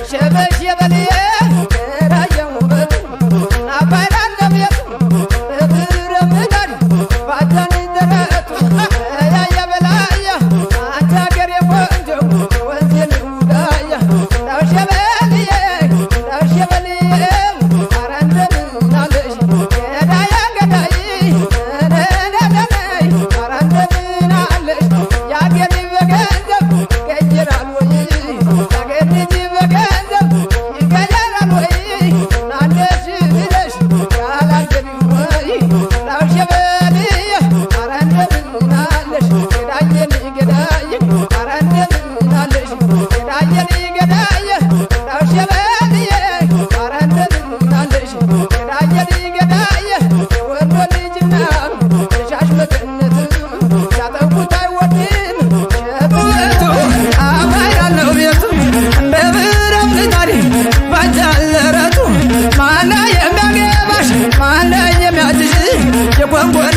ሸበሸበልዬ ራየው ውበቱ አባይላለ ቤቱ ብረምዳድ ባጃን ደረቱ ያያ በላያ አንቺ ሀገር የቆንጆ ወንዜን ውዳያ እንዳው ሸበልዬ እንዳው ሸበልዬ ኧረ እንደምን አለሽ ገዳያ ገዳይ ነነነነይ ኧረ እንደምን አለሽ የአገር በገንዘብ ይቀየራል ወይ የአገር ልጅ በገንዘብ ይቀየራል ወይ ናለሽ ብለሽ ያላገቢው ወይ እንዳው ሸበልዬ ኧረ እንደምን አለሽ ገዳዬን ገዳዬ ኧረ እንደምን አለሽ ገዳዬን ገዳዬ እንዳው ሸበልዬ ኧረ እንደምን አለሽ ገዳዬን ገዳዬ የወሎ ልጅና የሻሽ መቀነት ሲያጠንቁት አይወድም ሸበቱ አባያለው ቤቱ እንደ ብረት ምጣድ ባጃለረቱ ማነ የሚያገባሽ ማነ የሚያጭሽ የጎንጎን